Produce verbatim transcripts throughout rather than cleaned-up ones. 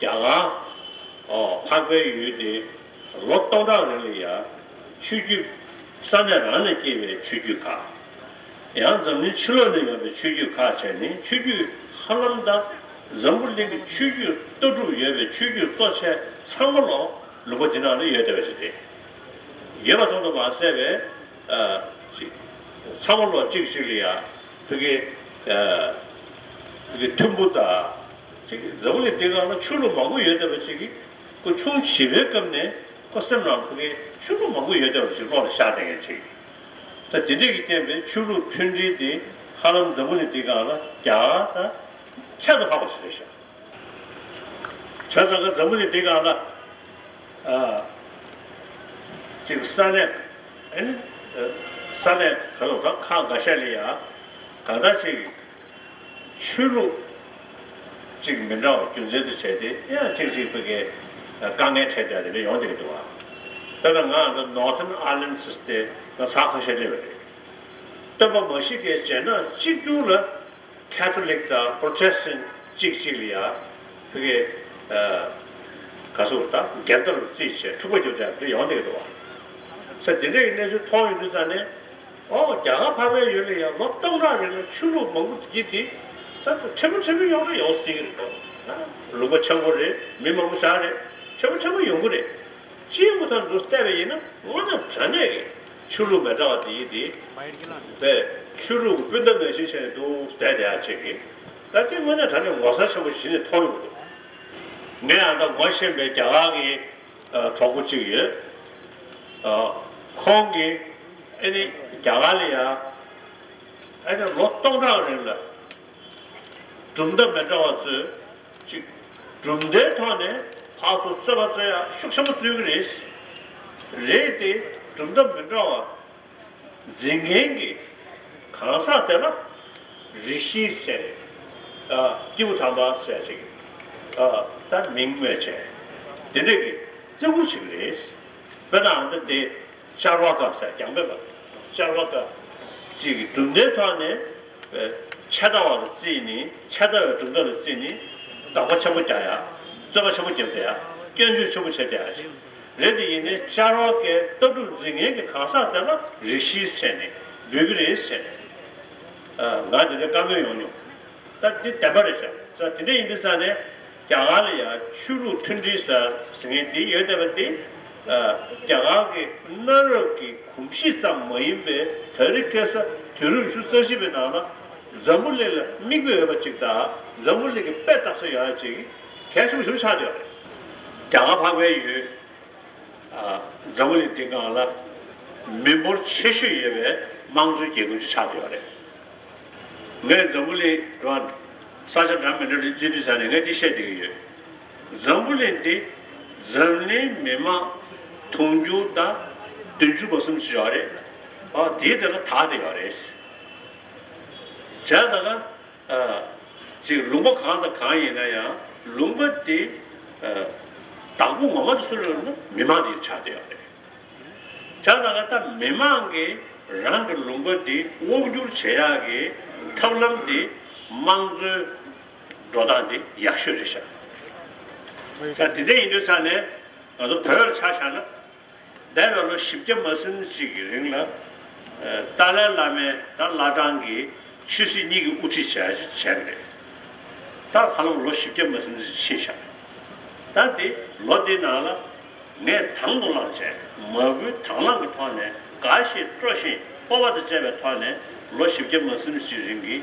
རྒྱ་གར་འཕགས་པའི་ཡུལ་དེ་ལོ་སྟོང་ཕྲག་རིང་ལ་ཡ་ཆོས་བརྒྱུད་ས་གནས་རང་ནས་སྐྱེས་པའི་ཆོས་བརྒྱུད་ཁག་ཡང་འཛམ་གླིང་ཕྱི་ལོགས་ནས་ཡོང་བའི་ཆོས་བརྒྱུད་ཁག་བྱས་ནས་ཆོས་བརྒྱུད་ཧ་ལམ་ད་འཛམ་བུ་གླིང་གི་ཆོས་བརྒྱུད་ལྟ་གྲུབ་ཡོད་པའི་ཆོས་བརྒྱུད་གཙོ་ཆེ་ཚང་མ་ལོ་ལུང་པ་འདི་ནང་ལ་ཡོད་བསྡད་པ་ཞིག་རེད། ཡོད་པ་ཙམ་དུ་མ་ཟད་པའི་ཅིག་ཚང་མ་ལོ་གཅིག་གཅིག་ལ་ཡ་ཕ་གི་ཕ་གི་མཐུན་པོ་དང་ཅིག་འཛམ་བུ་གླིང་འདི་སྒང་ལ་ཆོས་ལུགས་མང་པོ་ཡོད་བསྡད་པ་ཅིག་གི་ཁོ་ཆུང་བྱིས་པའི་སྐབས་ནས་ཁོ་སེམས་ནང་ཕ་གི་ཆོས་ལུགས་མང་པོ་ཡོད་བསྡད་པ་ཅིག་བློ་ལ་ཤར་བསྡད་མཁན་ཅིག་ད་དེ་འདྲས་ཀྱི་རྐྱེན་པས་ཆོས་ལུགས་མཐུན་སྒྲིལ་དེ་ཧ་ལམ་འཛམ་བུ་གླིང་འདི་སྒང་ལ་རྒྱ་གར་དང་ཁྱད་དུ་འཕགས་པ་ཞིག་རེད་ཤག་བྱས་ཙང་ཀ་འཛམ་བུ་གླིང་འདི་སྒང་ལ་ཨ་ཅིག་ས་གནས་ཨ་ནི་ས་གནས་ག་ལ་ད་ཁག་འགའ་ཤས་ལ་ཡ་གང་ལྟར་ཅིག་ཆོས་ལུགས་ཅིག་མི་འདྲ་བ་རྒྱུ་མཚན་དུ་བྱས་ཏེ་ཡང་ཅིག་ཅིག་ཕ་གི་དཀའ་ངལ་འཕྲད་བསྡད་དེ་འདྲ་ཡོང་བསྡད་ཀྱི་འདུག་བ། དཔེར་ན་ང་ད་Northern Ireland་ཟེར་ཏེ་ང་ཚར་ཁ་ཤས་སླེབས་པ་རེད། སྟོན་པ་མ་ཤི་ཀའི་རྗེས་གནང་གཅིག་གྱུར་ལ་Catholic་དང་Protestant་གཅིག་གཅིག་ལ་ཡ་ཕ་གི་ག་ཟེར་ད་འགལ་ཟླ་རུ་བརྩིས་བྱས་འཁྲུག་པ་རྒྱབ་བསྡད་དེ་འདྲ་ཡོང་བསྡད་ཀྱི་འདུག་བ། ས་དེ་འདྲ་ཡི་གནས་ཚུལ་མཐོང་ཡོང་དུས་ཙང་ནས། ཨོ་རྒྱ་གར་འཕགས་པའི་ཡུལ་ལ་ཡང་ལོ་སྟོང་ཕྲག་རིང་ལ་ཆོས་ལུགས་མང་པོ་དེ་དེ་ད་ཕྲན་བུ་ཕྲན་བུ་ཡོང་རེ་ཡོང་སྲིད་ཀྱི་རེད་དོ། ལུང་པ་ཆེན་པོ་རེད། མི་མང་པོ་བཞག་རེད། ཕྲན་བུ་ཕྲན་བུ་ཡོང་གི་རེད། སྤྱིའི་ངོ་ཚ་འདུག་བལྟས་པ་ཡིན་ན་དངོས་གནས་དྲང་གནས་ཀྱི་ཆོས་ལུགས་མི་འདྲ་བ་དེ་ཡིན་དེ་པས་ཆོས་ལུགས་ཀྱི་སྤུན་ཟླ་ནང་བཞིན་བྱས་ནས་འདུག་བསྡད་བསྡད་ཡ་ཅིག་གིས་ད་དེ་དངོས་གནས་དྲང་གནས་ངོ་མཚར་ཆེན་པོ་ཞིག་གཞི་ནས་མཐོང་ཡོང་གི་འདུག་ངས་ཡང་ད་ངོ་ཤེས་པའི་རྒྱ་གར་གྱི་གྲོགས་པོ་གཅིག་ཡོད། ཁོང་གིས་ཨ་ནི་རྒྱ་གར་ལ་ཡ་ཨ་ནི་ལོ་སྟོང་ཕྲག་རིང་ལ་གྲུབ་མཐའ་མི་འདྲ་བ་ཚོས་ཅིག་གྲུབ་མཐའི་ཐོག་ནས་ཕར་ཚུར་རྩོད་པ་རྩོད་ཡ་ཤུགས་ཆེན་པོ་རྩོད་ཀྱི་རེད། རེད་དེ་གྲུབ་མཐའ་མི་འདྲ་བ་འཛིན་མཁན་གྱི་གང་ཟག་དེ་ལ་རི་ཤི་ཟེར་ནས་སྐྱེས་བུ་དམ་པ་ཟེར་ཅིག་ད་མིང་སྨོས་བྱས་དེ་འདྲས་ཀྱི་བརྩི་བཀུར་བྱེད་ཀྱི་རེད། དཔེར་ན་ཨ་ད་དེ་ཅར་བ་ཀ་ཟེར་རྒྱང་འབོད་པ་ཅར་བ་ཀ་ཅིག་གི་གྲུབ་མཐའི་ཐོག་ནས་ཆད་ལྟ་བ་ལ་བརྩིས་ནས་ཆད་ལྟ་བའི་གྲུབ་མཐའ་ལ་བརྩིས་ནས་དགག་པ་ཆེན་པོ་རྒྱག་ཡ་རྩོད་པ་ཆེན་པོ་རྒྱབ་བསྡད་ཡ་སྐྱོན་བརྗོད་ཆེན་པོ་བྱེད་བསྡད་ཡ་ཅིག་རེད། དེ་ཡིན་ནའི་ཅར་བ་ཀའི་ལྟ་གྲུབ་འཛིན་མཁན་གྱི་གང་ཟག་དེ་ལ་རི་ཤི་ཟེར་ནས་འབོད་ཀྱི་རེད་ཟེར་ནས་ང་དེ་འདྲའི་བཀའ་མོལ་ཡོང་མྱོང་། ད་འདི་བདེན་པ་རེད་ཤག་ད་དེ་འདྲ་ཡིན་དུས་ཙང་ནས་རྒྱ་གར་ལ་ཡང་ཆོས་ལུགས་མཐུན་སྒྲིལ་ཟེར་ཟེར་མཁན་དེ་ཡོད་བསྡད་པ་དེ་རྒྱ་གར་གྱི་གནའ་རབས་ཀྱི་གོམས་གཤིས་ཙམ་མ་ཡིན་པའི་དེ་རིང་ཁ་སང་དུས་རབས་ཉི་ཤུ་རྩ་གཅིག་པའི་ནང་ལ་འཛམ་བུ་གླིང་ལ་མིག་དཔེ་ཡོད་པ་ཅིག་དང་འཛམ་བུ་གླིང་གི་དཔེ་བལྟ་ས་ཡོད་ཡ་ཅིག་གལ་ཆེན་པོ་ཞིག་ཆགས་བསྡད་ཡོད་རེད། རྒྱ་གར་འཕགས་པའི་ཡུལ། འཛམ་བུ་གླིང་འདི་སྒང་ལ་མི་འབོར་ཆེ་ཤོས་ཡོད་པའི་དམངས་གཙོའི་རྒྱལ་ཁབ་ཅིག་ཆགས་བསྡད་ཡོད་རེད། ངས་འཛམ་བུ་གླིང་འགྲོ་ས་ཆ་འདྲ་མི་འདྲ་སླེབས་དུས་ཙང་ནས་ངས་འདི་བཤད་བསྡད་ཀྱི་ཡོད། འཛམ་བུ་གླིང་འདི་འཛམ་གླིང་མི་མང་དུང་ཕྱུར་དང་བདུན་ཅུ་གོ་གསུམ་ཅིག་ཡོད་རེད། ཨ་དེའི་དེ་ལ་དར་བསྡད་ཡོད་རེད། བྱས་ཙང་ཀ་ཅིག་ལུང་པ་གང་དང་གང་ཡིན་ན་ཡང་ལུང་པ་དེ་བདག་པོ་ངོ་མ་དེ་སུ་རེད་ལབ་ན་མི་མང་དེ་ཆགས་བསྡད་ཡོད་རེད། བྱས་ཙང་ཀ་ད་མི་མང་གིས་རང་གི་ལུང་པ་དེ་དབང་བསྒྱུར་བྱེད་ཡག་གི་ཐབས་ལམ་དེ་དམངས་གཙོའི་འགྲོ་སྟངས་དེ་ཡག་ཤོས་རེད་ཤག་ད་དེ་འདྲ་ཡིན་དུས་ཙང་ནས་ང་ཚོ་བོད་ལ་ཆ་བཞག་ན། འདས་པའི་ལོ་བཞི་བརྒྱ་མ་ཟིན་ཅིག་གི་རིང་ལ་ཏཱ་ལའི་བླ་མས་ད་བླ་བྲང་གི་ཆོས་སྲིད་གཉིས་ཀྱི་དབུ་ཁྲིད་བྱས་བྱས་པ་རེད། ད་ཧ་ལམ་ལོ་བཞི་བརྒྱ་མ་ཟིན་ཅིག་ཕྱིན་བཞག་ད་དེ་ལོ་དེའི་ནང་ལ་ངས་དང་དུ་བླངས་བྱས་མ་བུའི་དང་བླངས་ཀྱི་ཐོག་ནས་དགའ་ཞིང་སྤྲོ་ཞིང་སྤོབས་པ་དང་བཅས་པའི་ཐོག་ནས་ལོ་བཞི་བརྒྱ་མ་ཟིན་ཅིག་རིང་གི་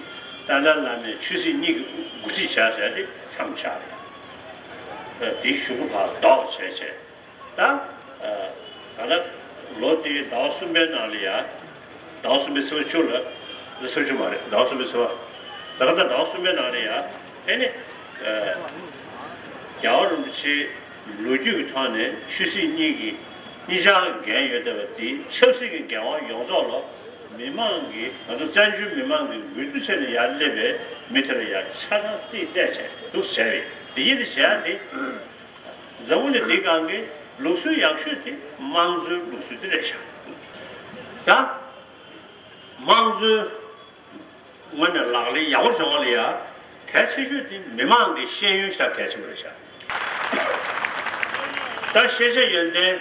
ཏཱ་ལའི་བླ་མས་ཆོས་སྲིད་གཉིས་ཀྱི་འགོ་ཁྲིད་བྱས་བྱས་ཏེ་མཚམས་བཞག་རེད། དེའི་གཞུག་གུ་ཕར་ལྡོག་བྱས་བྱས། ད། ད་ལྟ་ལོ་དེའི་ཟླ་བ་གསུམ་པའི་ནང་ལ་ཡ། ཟླ་བ་གསུམ་པའི་ཚེས་པ་བཅུ་ལ། ཚེས་པ་བཅུ་མ་རེད་ཟླ་བ་གསུམ་པའི་ཚེས་པ། ད་ལྟ་ཟླ་བ་གསུམ་པའི་ནང་ལ་ཡ། ཨེ་ནི། རྒྱལ་བ་རིན་པོ་ཆེའི་ལོ་རྒྱུས་ཀྱི་ཐོག་ནས་ཆོས་སྲིད་གཉིས་ཀྱི་གཉིས་ཆར་འགན་ཡོད་བསྡད་པ་དེའི་ཆབ་སྲིད་ཀྱི་འགན་དབང་ཡོངས་རྫོགས་ལ་མི་མང་གིས་ང་ཚོ་བཙན་བྱོལ་མི་མང་གིས་འོས་བསྡུ་བྱས་ནས་ཡར་སླེབས་པའི་མི་དེ་ལ་ཡ་ཆ་ཚང་རྩིས་སྤྲད་བྱས་འདུག་བྱས་པས་དེ་ཡིན་དེ་བྱས་ཏེ། འཛམ་བུ་གླིང་འདི་སྒང་གི་ལུགས་སྲོལ་ཡག་ཤོས་དེ་དམངས་གཙོའི་ལུགས་སྲོལ་དེ་རེད་ཤག་ད་དམངས་གཙོའི་ངོས་ནས་ལག་ལེན་ཡག་པོ་བྱུང་བ་ལ་ཡ་གལ་ཆེ་ཤོས་དེ་མི་མང་གི་ཤེས་ཡོན་ཞེ་དྲག་གལ་ཆེན་པོ་རེད་ཤག་ད་ཤེས་བྱ་ཡོན་ཏན་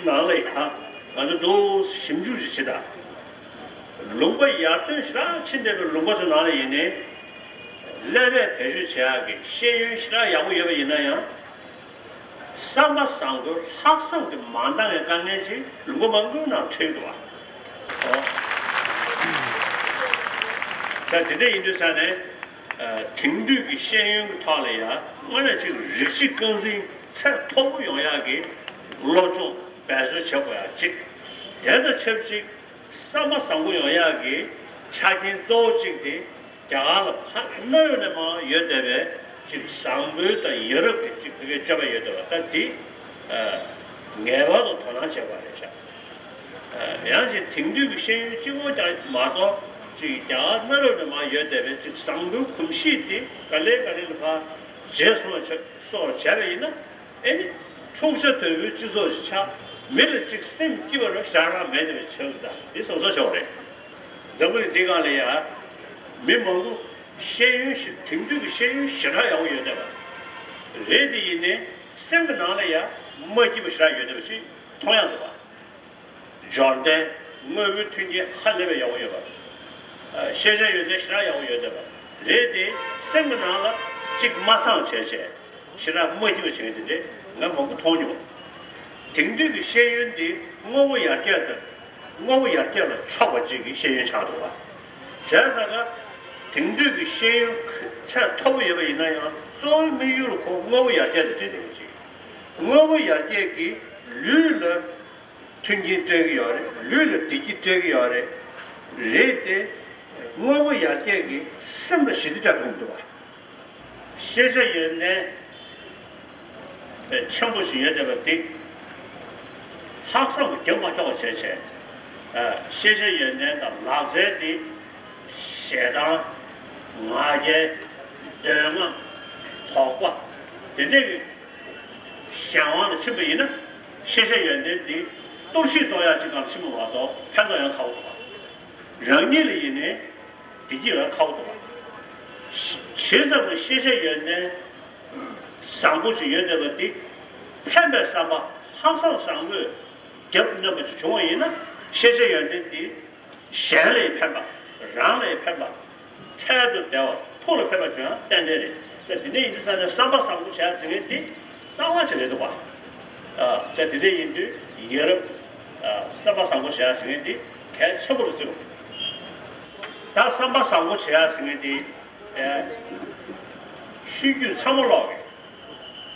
ནང་ལ་ཡང་ང་ཚོ་འདུག་ཞིབ་འཇུག་ཅིག་བྱེད་དང་། ལུང་པ་ཡར་ཐོན་ཞེ་དྲག་ཕྱིན་བསྡད་པའི་ལུང་པ་ཚོ་ནང་ལ་ཡིན་ནའི་ཀླད་པས་བེད་སྤྱོད་བྱེད་ཡག་གི་ཤེས་ཡོན་ཞེ་དྲག་ཡག་པོ་ཡོད་པ་ཡིན་ན་ཡང་། བསམ་པ་བཟང་པོའི་ལྷག་བསམ་གྱིས་མ་འདང་བའི་དཀའ་ངལ་ཅིག་ལུང་པ་མང་པོའི་ནང་འཕྲད་འདུག་བ། ད་དེ་འདྲ་ཡིན་དུས་ཙང་ནས། དེང་དུས་ཀྱི་ཤེས་ཡོན་གྱི་ཐོག་ལ་ཡང་དངོས་གནས་ཅིག་རིགས་གཅིག་རྐང་འཛིན་ཚད་མཐོ་པོ་ཡོང་ཡག་གི་སློབ་སྦྱོང་འབད་བརྩོན་བྱེད་དགོས་ཡག་གཅིག་དེ་དང་ཆབས་ཅིག་བསམ་པ་བཟང་པོ་ཡོང་ཡག་གི་ཆ་རྐྱེན་གཙོ་བོ་གཅིག་དེ་རྒྱ་གར་ལ་ཕར་གནའ་ཡོད་ནས་མར་ཡོད་བསྡད་པའི་ཅིག་བཟང་པོའི་དང་ཡ་རབས་ཀྱི་ཅིག་བོད་སྐད་སྤྱོད་པ་ཡོད་བསྡད་པ་ད་དེ་ངེས་པར་དུ་དོ་སྣང་བྱེད་དགོས་རེད་ཤག་ཡང་ཅིག་དེང་དུས་ཀྱི་ཤེས་ཡོན་གཅིག་པོ་ཀྱང་མ་གཏོགས་ཅིག་རྒྱ་གར་གནའ་རབས་ནས་མར་ཡོད་བསྡད་པའི་ཅིག་བཟང་པོའི་གོམས་གཤིས་དེ་ག་ལེ་ག་ལེ་ལ་ཕར་བརྗེད་སོང་བ་ཆགས་སོང་བ་བྱས་པ་ཡིན་ན། ཨེ་ནི། འཁྲུག་ཆ་དོད་པོའི་སྤྱི་ཚོགས་ཤིག་ཆགས། མི་ལ་ཅིག་སེམས་སྐྱིད་པ་རུ་ཞག་རང་མེད་དེ་བའི་ཆགས་ཀྱི་ད་འདི་བཟོ་ས་ཤོག་རེད། འཛམ་བུ་གླིང་འདི་སྒང་ལ་ཡ། མི་མང་པོ་ཤེས་ཡོན་ཞིག་དེང་དུས་ཀྱི་ཤེས་ཡོན་ཞེ་དྲག་ཡག་པོ་ཡོད་བསྡད་པ། རེད་དེ་ཡིན་ནའི་སེམས་ཀྱི་ནང་ལ་ཡ་མ་སྐྱིད་པ་ཞེ་དྲག་ཡོད་བསྡད་པ་ཞིག་མཐོང་ཡག་འདུག་བ། འབྱོར་ལྡན། དངོས་པོའི་མཐུན་རྐྱེན་ཧ་ལས་པའི་ཡག་པོ་ཡོད་པ། ཤེས་བྱ་ཡོན་ཏན་ཞེ་དྲག་ཡག་པོ་ཡོད་བསྡད་པ། རེད་དེ་སེམས་ཀྱི་ནང་ལ་གཅིག་མ་བཟང་བྱས་བྱས། ཞེ་དྲག་མ་སྐྱིད་པ་བྱེད་མཁན་དེ་འདྲས་ང་མང་པོ་མཐོང་མྱོང་། དེང་དུས་ཀྱི་ཤེས་ཡོན་འདི་དངོས་པོ་ཡར་རྒྱས་དང་། དངོས་པོ་ཡར་རྒྱས་ལ་ཕྱོགས་པ་ཅིག་གི་ཤེས་ཡོན་ཆགས་འདུག་བ། བྱས་ཙང་ཀ་དེང་དུས་ཀྱི་ཤེས་ཡོན་ཚད་མཐོ་པོ་ཡོད་པ་ཡིན་ན་ཡང་གཙོ་བོའི་དམིགས་ཡུལ་ཁོ་དངོས་པོ་ཡར་རྒྱས་དང་འབྲེལ་བསྡད་པ་ཅིག་དངོས་པོ་ཡར་རྒྱས་ཀྱིས་ལུས་ལ་མཐུན་རྐྱེན་སྤྲད་ཀྱི་ཡོད་རེད། ལུས་ལ་བདེ་སྐྱིད་སྤྲད་ཀྱི་ཡོད་རེད། རེད་དེ། དངོས་པོ་ཡར་རྒྱས་ཀྱིས་སེམས་ལ་ཞི་བདེ་སྤྲད་ཐུབ་ཀྱི་འདུག་བ། ཤེས་བྱ་ཡོན་ཏན་ཆེན་པོ་ཞིག་ཡོད་བསྡད་པ་འདི་ལྷག་བསམ་གྱིས་རྒྱབ་མ་ཆོག་པ་བྱས་བྱས། ཤེས་བྱ་ཡོན་ཏན་དང་ལག་རྩལ་འདི་ཞེ་སྡང་། ང་རྒྱལ། འདོད་ལྔ། དོགས་པ། དེ་འདྲས་ཀྱི་གཞན་དབང་ལ་ཕྱིན་པ་ཡིན་ན་ཤེས་བྱ་ཡོན་ཏན་འདི་གཏོར་བཤིག་གཏོང་ཡག་ཅིག་སྒང་ལ་ཕྱིན་པ་མ་གཏོགས་ཕན་ཐོགས་ཡོང་ཁག་པོ་འདུག་བ། རང་ཉིད་ལ་ཡིན་ནའི་བདེ་སྐྱིད་ཡོང་ཁག་པོ་འདུག་བ། ཇི་ཙམ་གྱིས་ཤེས་བྱ་ཡོན་ཏན་བཟང་པོ་ཞིག་ཡོད་བསྡད་པ་འདི་ཕན་པའི་བསམ་པ་ལྷག་བསམ་བཟང་པོས་རྒྱབ་མནན་པ་ཞིག་བྱུང་བ་ཡིན་ན་ཤེས་བྱ་ཡོན་ཏན་འདི་གཞན་ལ་ཡང་ཕན་པ། རང་ལ་ཡང་ཕན་པ། འཕྲལ་དུ་བདེ་བ་ཕུགས་ལ་ཕན་པ་བྱུང་ཡང་ཏན་ཏན་རེད། ད་དེ་འདྲ་ཡིན་དུས་ཙང་ནས་བསམ་པ་བཟང་པོ་བྱས་ཟེར་མཁན་འདི་རྩ་བ་ཅིག་རེད་འདུག་བ། ད་དེ་འདྲ་ཡིན་དུས་ཡ་རབས་བསམ་པ་བཟང་པོ་བྱས་ཟེར་མཁན་འདི་གལ་ཆེན་པོ་རེད་བརྩི་རུང་། ད་བསམ་པ་བཟང་པོ་བྱས་ཟེར་མཁན་འདི་ཆོས་བརྒྱུད་ཚང་མ་ལོག་གི་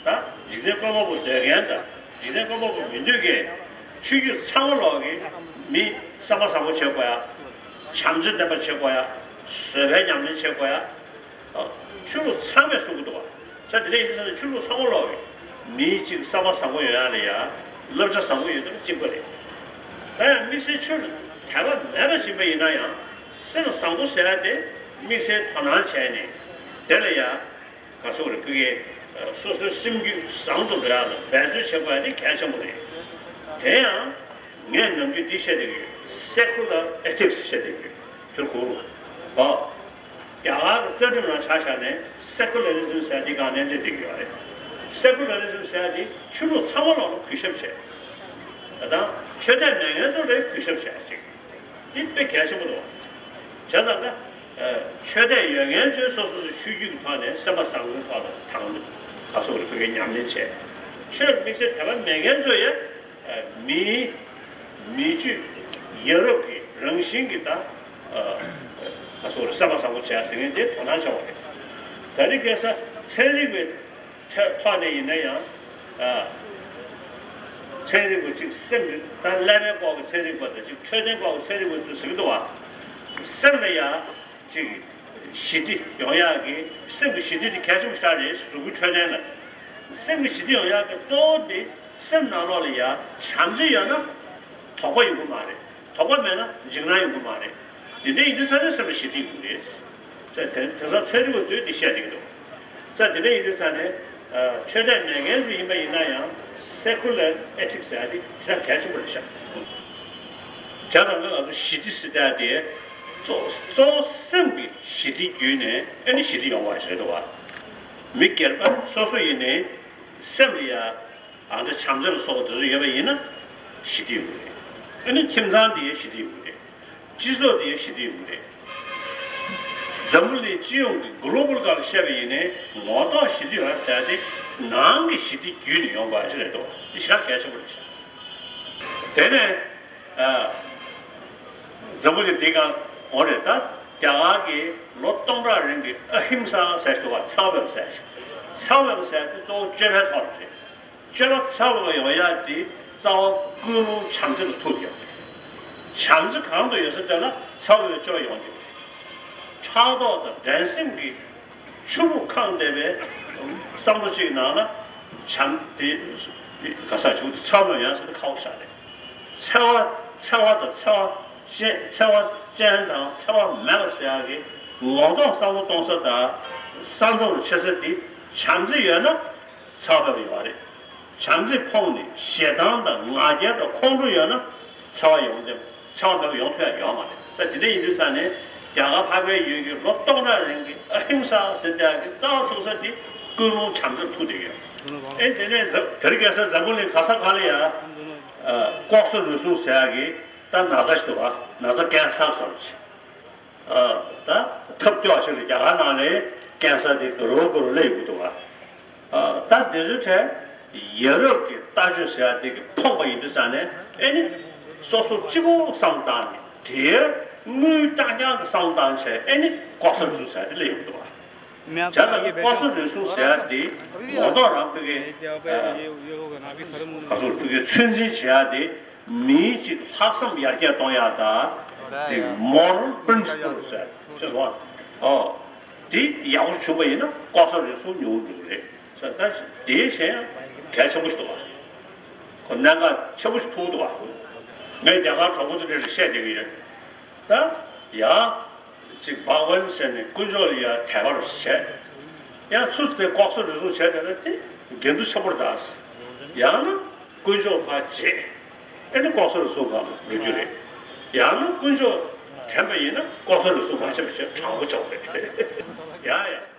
ད་འཇིག་རྟེན་བཀོད་པ་པོ་འདོད་མཁན་དང་འཇིག་རྟེན་བཀོད་པ་པོ་མི་འདོད་མཁན་ཆོས་བརྒྱུད་ཚང་མ་ལོག་གི་མི་བསམ་པ་བཟང་པོ་བྱེད་དགོས་ཡ། བྱམས་བརྩེ་ལྡན་པ་བྱེད་དགོས་ཡ། བཟོད་པའི་ཉམས་ལེན་བྱེད་དགོས་ཡ། ཆོས་ལུགས་ཚང་མས་གསུང་གི་འདུག་བ། ད་དེ་འདྲ་ཡིན་ཙང་ཆོས་ལུགས་ཚང་མ་ལོག་གི་མིའི་གཅིག་བསམ་པ་བཟང་པོ་ཡོང་ཡ་ལ་ཡ་བསླབ་བྱ་བཟང་པོ་ཡོད་དུས་གཅིག་པ་རེད། ད་ཡང་དམིགས་བསལ་ཆོས་ལ་དད་པ་མེད་པ་ཞིག་ཡིན་པ་ཡིན་ན་ཡང་སེམས་བཟང་པོ་ཟེར་ཡ་དེ་དམིགས་བསལ་དོ་སྣང་བྱས་ནས་དེ་ལ་ཡ། ག་ཚོད་རེ་ཕ་གིའི་སོ་སོའི་སེམས་རྒྱུད་བཟང་དུ་འགྲོ་ཡག་ལ་འབད་རྩོལ་བྱེད་དགོས་ཡག་དེ་གལ་ཆེན་པོ་རེད། དེ་ཡང་ངས་ནམ་རྒྱུན་འདི་བཤད་བསྡད་ཀྱི་ཡོད། Secular Ethics བཤད་བསྡད་ཀྱི་ཡོད། དེར་གོ་རུ། ཨོ། རྒྱ་གར་གྱི་རྩ་ཁྲིམས་ནང་ཆ་བཞག་ནས་Secularism ཟེར་ཡག་འདི་སྒང་ནས་འགྲེལ་བསྡད་ཀྱི་ཡོད་རེད། Secularism ཟེར་ཡག་འདི་ཆོས་ལུགས་ཚང་མ་ལོག་ལ་གུས་ཞབས་བྱེད། ད་ཆོས་དད་མེད་མཁན་ཚོ་ལ་གུས་ཞབས་བྱེད་ཅིག་འདི་དཔེ་གལ་ཆེན་པོ་འདུག་བྱས་ཙང་ཀ་ཆོས་དད་ཡོད་མཁན་ཚོས་སོ་སོ་སོའི་ཆོས་བརྒྱུད་ཀྱི་ཐོག་ནས་སེམས་པ་བཟང་པོའི་ཐོག་ལ་དང་ཁ་སོགས་ལ་ཕ་གིའི་ཉམས་ལེན་བྱས། ཆོས་ལ་དམིགས་བསལ་དད་པ་མེད་མཁན་ཚོ་ཡང་མིའི་མི་ཆོས་ཡ་རབས་ཀྱི་རང་བཞིན་གྱི་ད་ཁ་སོགས་ལ་སེམས་པ་བཟང་པོ་བྱས་ཟེར་མཁན་དེ་དོ་སྣང་ཆེ་བ་རེད། ད་རེས་ཁ་སང་ཚན་རིག་པའི་ཐོག་ནས་ཡིན་ན་ཡང་། ཚན་རིག་པ་གཅིག་སེམས་ཀྱི་ད་ཀླད་པའི་སྐོར་གྱི་ཚན་རིག་པ་དང་གཅིག་འཕྲོད་བསྟེན་སྐོར་གྱི་ཚན་རིག་པ་ཚོས་ཟེར་གྱི་འདུག་བ། སེམས་ལ་ཡང་གཅིག་ཞི་བདེ་ཡོང་ཡག་གི་སེམས་ཀྱི་ཞི་བདེ་དེ་གལ་ཆེན་པོ་ཞིག་རེད། གཟུགས་པོའི་འཕྲོད་བསྟེན་ལ་སེམས་ཀྱི་ཞི་བདེ་ཡོང་ཡག་གི་གཙོ་བོ་དེ་སེམས་ནང་ལོགས་ལ་ཡང་བྱམས་བརྩེ་ཡོད་ན་དོགས་པ་ཡོང་གི་མ་རེད། དོགས་པ་མེད་ན་འཇིགས་སྣང་ཡོང་གི་མ་རེད། དེ་འདྲ་ཡིན་དུས་ཚང་མའི་སེམས་ལ་ཞི་བདེ་ཡོང་གི་རེད། ད་དེ་དེང་སང་ཚན་རིག་པ་ཚོས་འདི་བཤད་བསྡད་ཀྱི་འདུག་ད་དེ་འདྲ་ཡིན་དུས་ཚང་ནས་ཆོས་དད་མེད་མཁན་ཚོ་ཡིན་པ་ཡིན་ན་ཡང་Secular Ethics ཟེར་ཡ་དེ་ཞེ་དྲག་གལ་ཆེན་པོ་རེད་ཤག་བྱས་ཙང་ང་ཚོ་ཞི་བདེ་ཟེར་ཡ་དེ་གཙོ་གཙོ་བོ་སེམས་ཀྱི་ཞི་བདེ་བརྒྱུད་ནས་ཨ་ནི་ཞི་བདེ་ཡོང་བ་ཞིག་རེད་འདུག་བ། མི་སྒེར་པ་སོ་སོ་ཡིན་ནའི། སེམས་ལ་ཡ་ཨ་འདྲ་བྱམས་བརྩེ་ལ་སོགས་པ་དེ་ཚོ་ཡོད་པ་ཡིན་ན་ཞི་བདེ་ཡོང་གི་རེད། ཨ་ནི་ཁྱིམ་ཚང་དེ་ཡང་ཞི་བདེ་ཡོང་གི་རེད། སྤྱི་ཚོགས་དེ་ཡང་ཞི་བདེ་ཡོང་གི་རེད། འཛམ་བུ་གླིང་སྤྱི་ཡོངས་ཀྱི་གོ་ལོ་བལ་སྒང་ལ་བཤད་པ་ཡིན་ནའི་ངོ་ཐོག་ཞི་བདེ་ཡོང་ཟེར་ཏེ་ནང་གི་ཞི་བདེ་བརྒྱུད་ནས་ཡོང་དགོས་ཡ་ཅིག་རེད་འདུག་འདི་ཞེ་དྲག་གལ་ཆེན་པོ་རེད་ཤག་དེ་ནས་ཨ། འཛམ་བུ་གླིང་འདི་སྒང་འོ་རེད་ད། རྒྱ་གར་གྱི་ལོ་སྟོང་ཕྲག་རིང་གི་ཨ་ཧིང་ས་ཟེར་འདུག་བ། འཚེ་བ་མེད་པ་ཟེར་ཞིང་། འཚེ་བ་མེད་པ་ཟེར་དེ་གཙོ་བོ་སྤྱོད་པའི་ཐོག་ལ་རེད། སྤྱོད་པ་འཚེ་བ་ཡོང་ཡ་དེ་རྩ་བ་ཀུན་སློང་བྱམས་བརྩེ་ལ་ཐུག་ཡོད་རེད། བྱམས་བརྩེ་གང་དུ་ཡོད་ས་དེ་ལ་འཚེ་བའི་སྤྱོད་པ་ཡོང་གི་རེད། ཕྲག་དོག་དང་འགྲན་སེམས་ཀྱི་ཆུ་བུར་ཁེངས་བསྡད་པའི་བསམ་བློ་གཅིག་ནང་ན་བྱམས་དེ་ག་ས་བྱུང་དེ་འཚེ་བ་ཡོང་ཡ་ས་དེ་ཁག་པོ་ཆགས་རེད། འཚེ་བ་འཚེ་བ་དང་འཚེ་བ་ཅན་འཚེ་བ་ཅན་དང་འཚེ་བ་མེད་པ་ཟེར་ཡག་གི་ངོ་ཐོག་བསམ་བློ་གཏོང་ས་དང་ས་མཚམས་རུ་ཕྱེ་ས་དེ་བྱམས་བརྩེ་ཡོད་ན་འཚེ་བ་མེད་པ་ཡོད་རེད། བྱམས་བརྩེ་ཕོངས་ནས་ཞེ་སྡང་དང་ང་རྒྱལ་དང་ཁོང་ཁྲོ་ཡོད་ན་འཚེ་བ་ཡོང་དེ་འཚེ་བ་མེད་པ་ཡོང་ཐུབ་ཡག་ཡོད་མ་རེད། ས་དེ་འདྲ་ཡིན་དུས་ཙང་ནས་རྒྱ་གར་འཕགས་པའི་ཡུལ་གྱི་ལོ་སྟོང་ཕྲག་རིང་གི་ཨ་ཧིང་ས་ཟེར་ཡག་གི་རྩ་བ་ཐུག་ས་དེ་ཀུན་སློང་བྱམས་བརྩེ་ཐུག་བསྡད་ཡོད། ཨེ་དེ་ནས་དེ་རིང་ཁ་སང་འཛམ་བུ་གླིང་ག་ས་ག་ལ་ཡ་ལྐོག་ཟ་རུལ་སུངས་ཟེར་ཡག་གི་ད་ན་ཚ་ཞིག་འདུག་བ། ན་ཚ་ཀན་སར་བཟོ་འདྲ་ཅིག་ད་ཐབས་སྐྱོ་བ་ཞིག་ལ་རྒྱ་གར་ནང་ལ་ཀན་སར་དེ་ག་རོ་ག་རོ་སླེབས་ཡོང་གི་འདུག་བ། ད་དེ་ཚོའི་གྲས་ཡ་རབས་ཀྱི་ལྟ་སྤྱོད་ཟེར་ཡག་དེ་གི་ཕོངས་པ་ཡིན་དུས་ཙང་ནས་ཨེ་ནི་སོ་སོ་གཅིག་པོ་བསམ་བཏང་ནས་དེའི་དངུལ་རྐྱང་རྐྱང་གི་བསམ་བཏང་བྱས་ཨེ་ནི་ལྐོག་ཟ་རུལ་སུངས་ཟེར་ཡག་དེ་སླེབས་ཡོང་གི་འདུག་བ། བྱས་ཙང་ལྐོག་ཟ་རུལ་སུངས་ཟེར་ཡག་དེ་ངོ་ཐོག་རང་ཕ་གི་ག་ཚོད་ཕ་གི་ཚོད་འཛིན་བྱེད་ཡག་དེ་མི་གཅིག་ལྷག་བསམ་ཡར་རྒྱས་གཏོང་ཡག་དང་དེ་moral principle ཟེར་ཅེས་སོ། ཨོ། དེ་ཡག་པོ་བྱུང་བ་ཡིན་ན་ལྐོག་ཟ་རུལ་སུངས་ཉུང་འགྲོ་གི་རེད་ཟེར། ད་དེའི་གཞན་གལ་ཆེན་པོ་ཞིག་འདུག་བ། ཁོ་གནད་འགག་ཆེན་པོ་ཞིག་ཐུག་འདུག་བ། ངས་རྒྱ་གར་གྲོགས་པོ་ཚོ་འདྲ་ལ་བཤད་བསྡད་ཀྱི་ཡོད། ད་ཡང་ཅིག་བྷག་ཝན་ཟེར་ནས་དཀོན་མཆོག་ལ་ཡང་དད་པ་རུ་བྱས། ཡང་ཚུར་དེ་ལྐོག་ཟ་རུལ་སུངས་བྱས་བསྡད་ན་དེ་འགལ་འདུ་ཆེན་པོ་རེད་ད། ཡང་ན་དཀོན་མཆོག་ཕར་བརྗེད། ཨེ་ནི་ལྐོག་ཟ་རུལ་སུངས་སྒང་འགྲོ་རྒྱུ་རེད། ཡང་ན་དཀོན་མཆོག་དྲན་པ་ཡིན་ན་ལྐོག་ཟ་རུལ་སུངས་མ་བྱེད་པ་བྱས་དྲང་པོ་ཆོག་རེད། ཡ་ཡ།